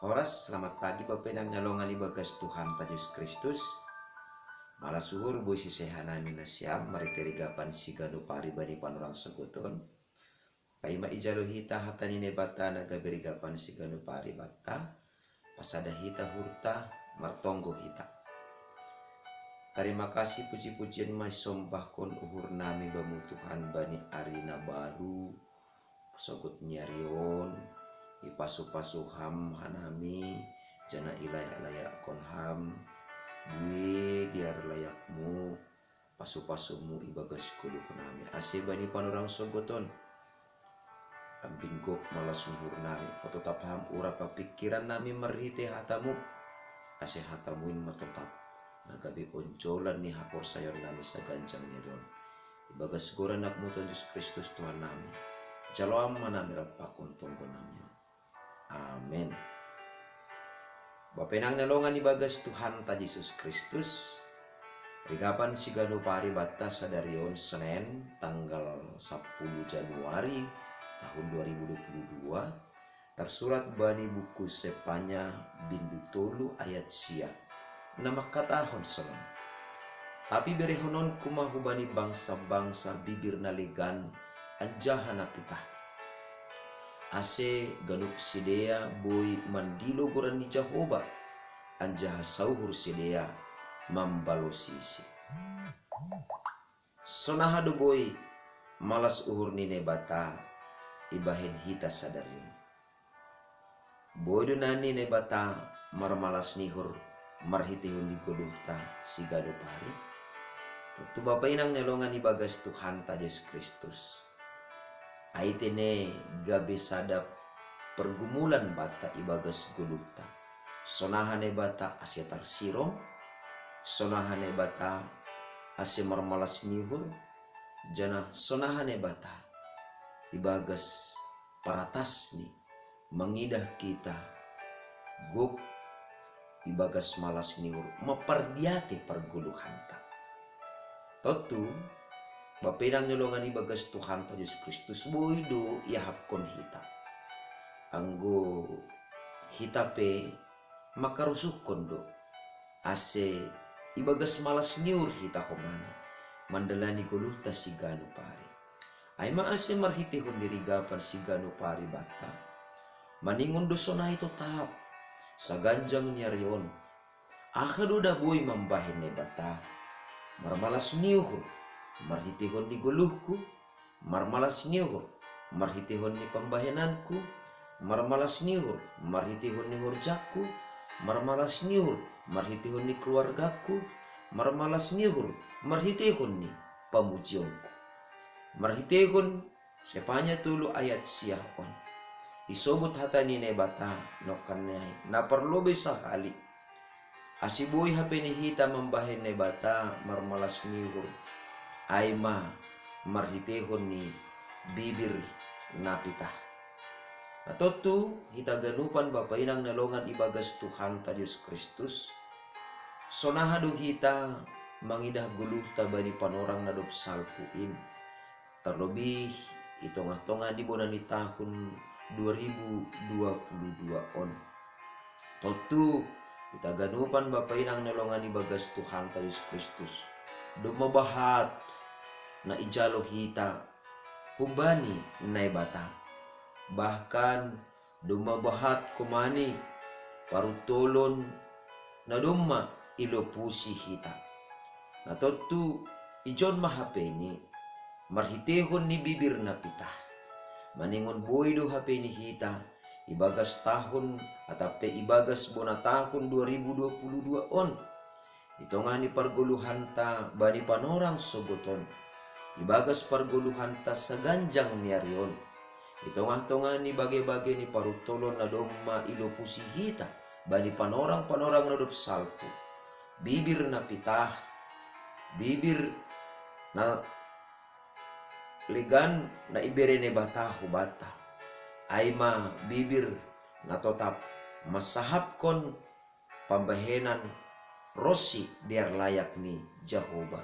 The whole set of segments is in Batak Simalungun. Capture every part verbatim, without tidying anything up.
Horas, selamat pagi Bapa inang na longan ibagas Tuhanta Jesus Kristus. Malas uhur boi siseha nami nasiam marhite rigapan siganup ari bani panorang sogot on. Paima ijalo hita hata ni Naibata na gabe rigapan siganup ari banta, pasada hita uhurta, martonggo hita. Tarima kasih puji-pujian ma isombahkon uhur nami bamu Tuhan bani ari na baru, sogot ni ari on, ipasu-pasu Ham hanami, janah ilayak-layakkon Ham, bue dear layakmu, pasu-pasumu ibagas goluh nami. Ase bani panorang sogot on, lambin gok malas ni uhur nami, patotap Ham urap pingkiran nami marhite hatamu, ase hatamu in ma totap na gabe onjolan ni haporsayaon nami saganjang ni ari on. Ibagas goran anakmu Tuhan Jesus Kristus Tuhan nami, jaloam ma nami rap pakon tonggo nami on. Amen. Bapa inang na longan ibagas Tuhanta Jesus Kristus, rigapan siganup ari banta sadari on Senen tanggal sapuluh Januari tahun dua ribu dua puluh dua, tarsurat bani buku Sepanya bindu tolu ayat sia, na mangkatahon sonon: Tapi berehononku ma hubani bangsa-bangsa bibir na legan anjaha na pitah, ase ganup sidea boi mandilo goran ni Jahowa, anjaha sauhur sidea mambalosisi. Sonaha do boi malas uhur ni Naibata ibahen hita sadari on? Boi do nani Naibata marmalas ni uhur marhitehon ni goluhta siganup ari? Tontu Bapa inang na longan ibagas Tuhanta Jesus Kristus, ai tene gabe sada pergumulan banta ibagas goluhta. Sonaha Naibata ase tarsirom, sonaha Naibata ase marmalas ni uhur, janah sonaha Naibata ibagas paratasni mangidah hita gok ibagas malas ni uhur mampardiatei pargoluhanta. Tontu, Bapa inang na longan ibagas Tuhanta Jesus Kristus boi do iahapkon hita. Anggo hita pe mangkarusuhkon do, ase ibagas malas ni uhur hita homani mandalani goluhta siganup ari. Ai ma ase marhitehon ni rigapan siganup ari banta, maningon do sonai totap saganjang ni ari on. Aha do na boi mambahen Naibata? Marmalas ni uhur marhitehon ni goluhku, marmalas ni uhur marhitehon ni pambahenanku, marmalas ni uhur marhitehon ni horjangku, marmalas ni uhur marhitehon ni keluargaku, marmalas ni uhur marhitehon ni pamujionku. Marhitehon Sepanya tolu ayat sia on, isobut hata ni Naibata nongkan ni ai na parlobei sahali, ase boi hape ni hita mambahen Naibata marmalas ni uhur, ai ma marhitehon ni bibir na pitah. Na tontu, hita ganupan Bapa inang na longan ibagas Tuhanta Jesus Kristus, sonaha do hita mangidah goluhta bani panorang na dob salpu in, tarlobih i tongah-tongah ni bona ni tahun dua ribu dua puluh dua on. Tontu, hita ganupan Bapa inang na longan ibagas Tuhanta Jesus Kristus, domma bahat na ijalo hita humbani Naibata. Bahkan domma bahat homani paruntolon na domma ilopusi hita. Na tontu, ijon ma hapeni marhitehon ni bibir na pitah. Maningon boi do hapeni hita ibagas tahun atap pe ibagas bona tahun dua ribu dua puluh dua on, i tongah ni pargoluhanta bani panorang sogot on, ibagas pargoluhanta saganjang ni ari on, i tongah-tongah ni bage-bage ni paruntolon na domma ilopusi hita bani panorang-panorang na dob salpu. Bibir na pitah, bibir na legan na ibere Naibata hubanta, ai ma bibir na totap mansahapkon pambahenan ronsi dear layak ni Jahowa.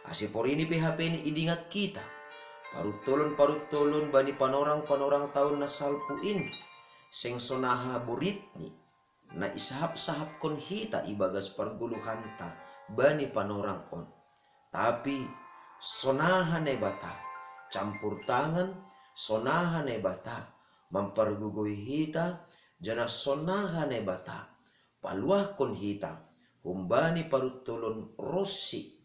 Ase porini pe hapeni idingat hita paruntolon-paruntolon bani panorang-panorang tahun na salpu in, seng sonaha boritni, na isahap-sahapkon hita ibagas pargoluhanta bani panorang on. Tapi sonaha Naibata, campur tangan, sonaha Naibata, mampargogoi hita, janah sonaha Naibata, paluahkon hita, humbani paruntolon ronsi,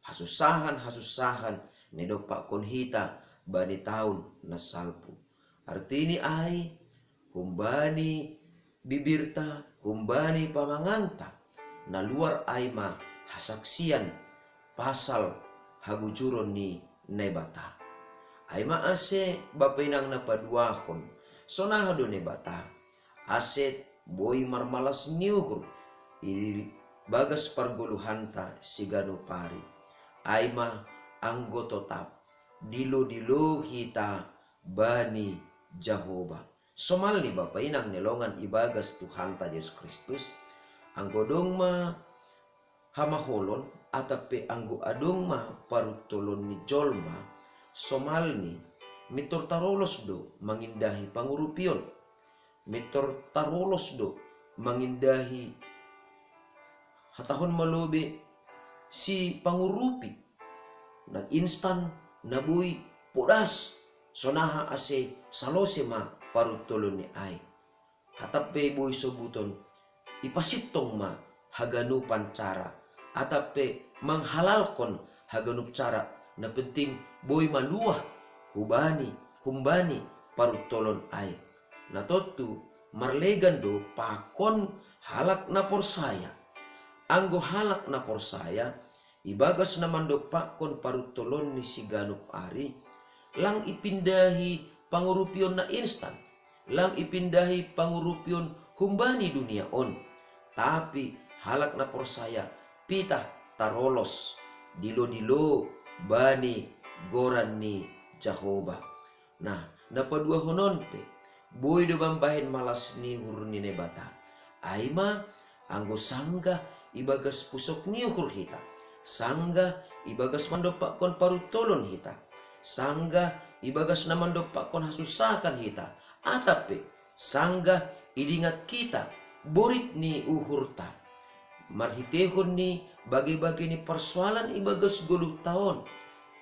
hasunsahan-hasunsahan, na idompakkon hita, bani taon na salpu. Artini ai, humbani bibirta, humbani pamanganta, na luar ai ma hasaksian pasal habujuron ni Naibata. Ai ma ase bapa inang na paduahon, sonaha do Naibata, ase boi marmalas ni uhur, ibagas pargoluhanta siganup ari. Ai ma anggo totap, dilo-dilo hita bani Jahowa. Somalni bapa inang na longan ibagas Tuhanta Jesus Kristus, anggo dong ma hamaholon, atap pe anggo adong ma paruntolon ni jolma, somalni, mintor tarolos do mangindahi pangurupion, mintor tarolos do mangindahi, hatahon ma lobe, sipangurupi, na instan, na boi podas, sonaha ase salose ma paruntolon ni ai. Hatap pe boi sobuton, ipasintong ma haganupan cara, atap pe manghalalkon haganup cara, na penting boi maluah hubani, humbani paruntolon ai. Na tontu marlegan do pakon halak na porsaya. Anggo halak na porsaya, ibagas na mandompakkon paruntolon ni siganup ari, lang ipindahi pangurupion na instan, lang ipindahi pangurupion humbani dunia on. Tapi halak na porsaya pitah tarolos, dilo-dilo bani goran ni Jahowa. Nah, na paduahon on pe, boi do mambahen malas ni uhur ni Naibata. Ai ma, anggo sanggah ibagas pusok ni uhur hita, sanggah ibagas mandompakkon paruntolon hita, sanggah ibagas na mandompakkon hasunsahan hita, atap pe sanggah idingat hita borit ni uhurta, marhiteihon ni bage-bage ni parsoalan ibagas goluhta on,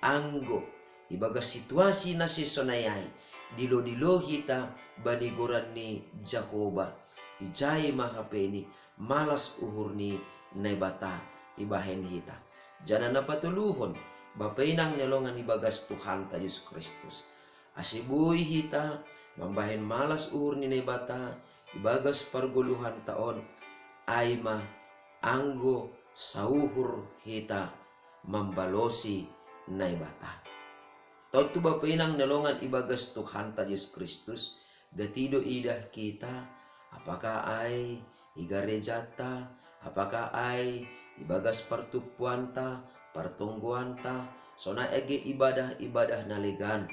anggo ibagas situasi na sisonai ai, dilo-dilo hita bani goran ni Jahowa, ijai ma hapeni malas uhur ni Naibata ibahen hita. Janah na patoluhon, bapa inang na longan ibagas Tuhanta Jesus Kristus, ase boi hita mambahen malas uhur ni Naibata ibagas pargoluhanta on, ai ma anggo sauhur hita mambalosi Naibata. Tontu bapa inang na longan ibagas Tuhanta Jesus Kristus, gati do idah hita, apakah ai i garejanta, apakah ai ibagas partumpuanta, partonggoanta, sonai age ibadah-ibadah na legan.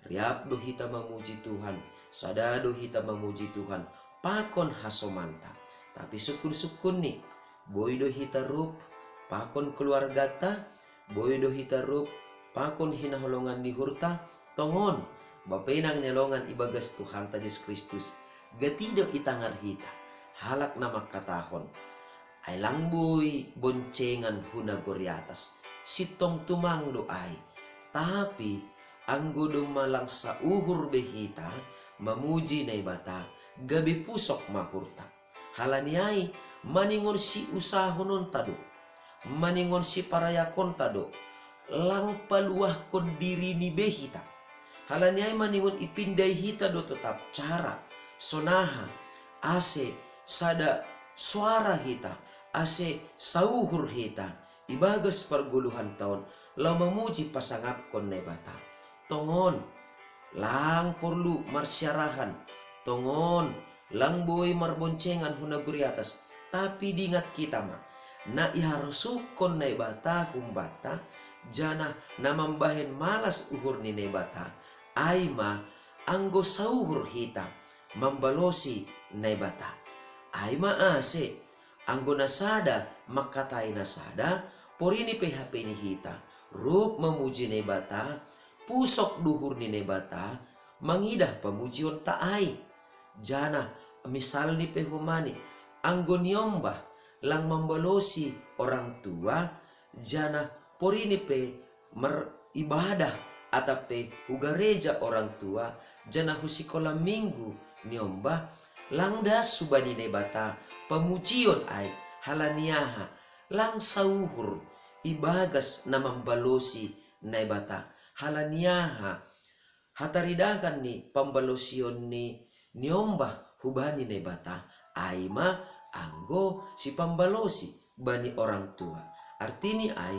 Riap do hita mamuji Tuhan, sada do hita mamuji Tuhan pakon hasomanta. Tapi sungkun-sungkunni, boi do hita rup pakon keluarganta, boi do hita rup pakon hinaholongan ni uhurta? Tongon, bapa inang na longan ibagas Tuhanta Jesus Kristus, gati do itangar hita halak na mangkatahon, ai lang boi boncengan hu nagori atas, sintong tumang do ai. Tapi anggo domma lang sauhur be hita mamuji Naibata, gabe pusok ma uhurta. Halani ai, maningon siusahononta do, maningon siparayakonta do, lang paluahkon dirini be hita. Halani ai maningon ipindai hita do totap cara, sonaha, ase sada soara hita, ase sauhur hita ibagas pargoluhanta on, laho mamuji pasangapkon Naibata. Tongon, lang porlu marsiarahan, tongon, lang boi marboncengan hu nagori atas, tapi dingat hita ma, na iharsuhkon Naibata humbanta, janah na mambahen malas uhur ni Naibata, ai ma anggo sauhur hita mambalosi Naibata. Ai ma ase, anggo na sada mangkatai na sada, porini pe hapeni hita rup mamuji Naibata, pusok do uhur ni Naibata mangidah pamujionta ai. Janah misalni pe homani, anggo niombah lang mambalosi orang tua, janah porini pe meribadah atap pe hu gareja orang tua, janah hu sikola minggu niombah, lang das hubani Naibata pamujion ai, halani aha? Lang sauhur ibagas na mambalosi Naibata, halani aha? Hataridahan ni pambalosion ni niombah hubani Naibata, ai ma anggo sipambalosi bani orang tua. Artini ai,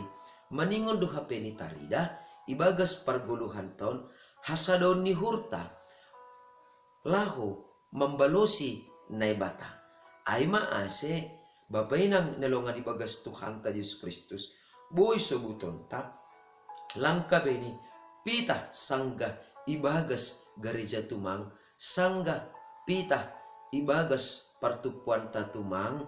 maningon do hape ni taridah ibagas pargoluhan taon, hasadaon ni uhurta laho mambalosi Naibata. Ai ma ase, Bapa inang na longan ibagas Tuhanta Jesus Kristus, boi sobutonta, lang gabe ni pitah sanggah ibagas gareja tumang, sanggah pitah ibagas partumpuanta tumang,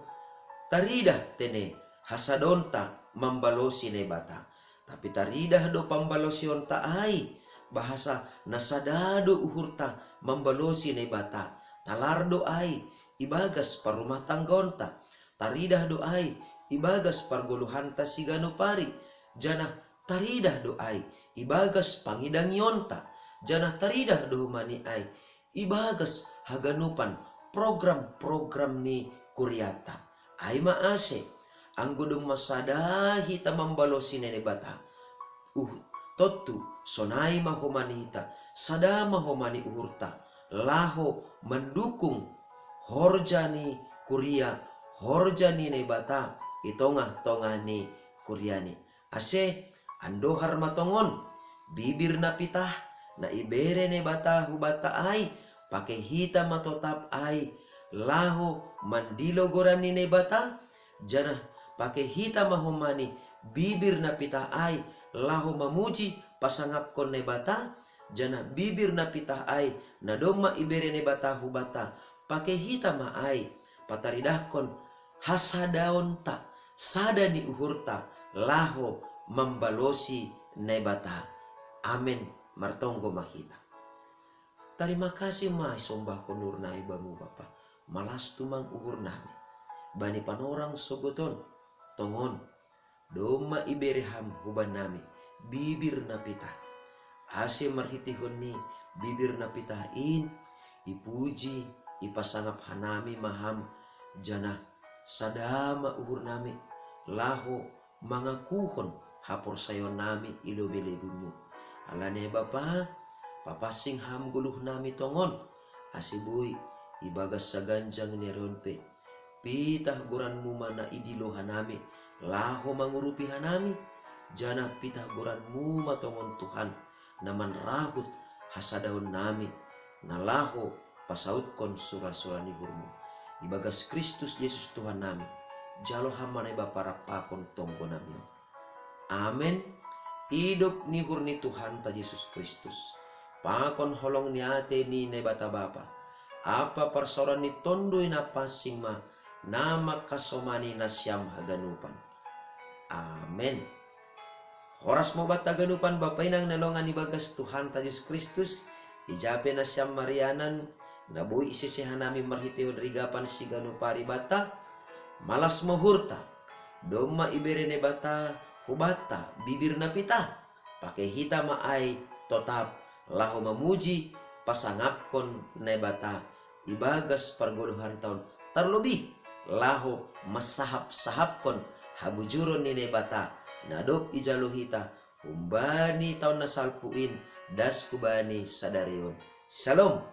taridah tene hasadaonta mambalosi Naibata. Tapi taridah do pambalosionta ai, bahasa na sada do uhurta mambalosi Naibata, talar do ai ibagas parrumah tanggaonta, taridah do ai ibagas pargoluhanta siganup ari, janah taridah do ai ibagas pangidangionta, janah taridah do homa ni ai ibagas haganupan program-program ni kuriata. Ai ma ase, anggo domma sada hita mambalosi Naibata, uh, tontu sonai ma homa ni hita, sada ma homa ni uhurta laho mandukung horja ni kuria, horja ni Naibata i tongah-tongah ni kuriani. Ase, andohar ma tongon, bibir na pitah na ibere Naibata hubanta ai, pake hita ma totap ai laho mandilo goran ni Naibata, janah pake hita ma homa ni bibir na pitah ai laho mamuji pasangapkon Naibata, janah bibir na pitah ai na domma ibere Naibata hubanta, pake hita ma ai pataridahkon hasadaonta, sada ni uhurta laho mambalosi Naibata. Amen. Martonggo ma hita. Tarima kasih ma isombahkon uhurnami Bamu Bapa, malas tumang uhurnami bani panorang sogot on. Tongon, domma ibere Ham hubannami bibir na pitah, ase marhiteihon ni bibir na pitah in ipuji, ipasangap hanami ma Ham, janah sada ma uhurnami laho mangakuhon haporsayaonnami i lobei lehonMu. Alani ai Bapa, papansing Ham goluhnami tongon, ase boi ibagas saganjang ni ari on pe pitah goranMu ma na idilo hanami laho mangurupi hanami, janah pitah goranMu ma tongon Tuhan na manrahut hasadaonnami, na laho pasautkon sura-sura ni uhurMu. Ibagas Kristus Jesus Tuhannami, jalo Ham ma Naibata rap pakon tonggonami on. Amen. Idop ni uhur ni Tuhanta Jesus Kristus, pakon holong ni ate ni Naibata Bapa, ampa parsaoran ni Tonduy Napansing ma na mangkasomani nasiam haganupan. Amen. Horas ma banta haganupan Bapa inang na longan ibagas Tuhanta Jesus Kristus, ija pe nasiam marianan na boi isese hanami marhitehon rigapan siganup ari banta, malas ma uhurta, domma ibere Naibata hubanta bibir na pitah, pake hita ma ai totap laho mamuji pasangapkon Naibata ibagas pargoluhan taon, tarlobih laho mansahap-sahapkon habujuron ni Naibata na dob ijalo hita humbani taon na salpu in das hubani sadari on. Shalom.